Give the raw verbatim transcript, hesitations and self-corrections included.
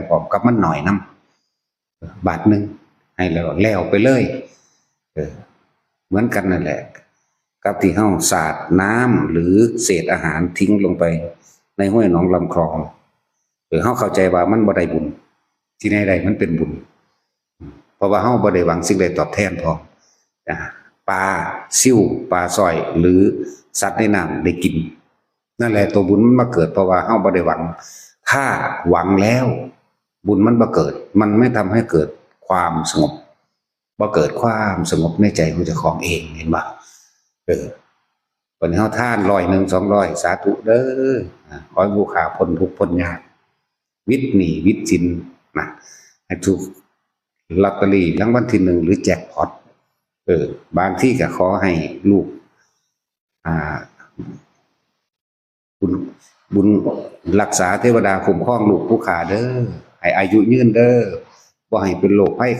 พร้อมกับมันน้อยนำ บาทหนึ่งให้แล้วแล้วไปเลย เออ เหมือนกันนั่นแหละ กับที่เฮาสาดน้ำหรือเศษอาหารทิ้งลงไปในห้วยหนองลำคลอง เออ เฮาเข้าใจว่ามันบ่ได้บุญ ที่ไหนได้มันเป็นบุญ เพราะว่าเฮาบ่ได้หวังสิ่งใดตอบแทนพร้อม นะ ปลาซิว ปลาสร้อย หรือสัตว์ในน้ำได้กิน นั่นแหละตัวบุญมันมาเกิด เพราะว่าเฮาบ่ได้หวัง ถ้าหวังแล้ว บุญมันบ่เกิด มันไม่ทำให้เกิดความสงบ บ่เกิดความสงบในใจของเจ้าของเอง เห็นบ่ เออ บัดนี้เฮาทานร้อยหนึ่ง สองร้อย สาธุเด้อ อ่า ขอให้ผู้ข้าพ้นทุกข์พ้นยาก วิดหนี้วิดสินนะ ให้ถูกลอตเตอรี่รางวัลที่หนึ่งหรือแจ็คพอต เออ บางทีก็ขอให้ลูก อ่า บุญ บุญรักษาเทวดาคุ้มครองลูกผู้ข้าเด้อ ให้อายุยืนเด้อ บ่ให้เป็นโรคภัยไข้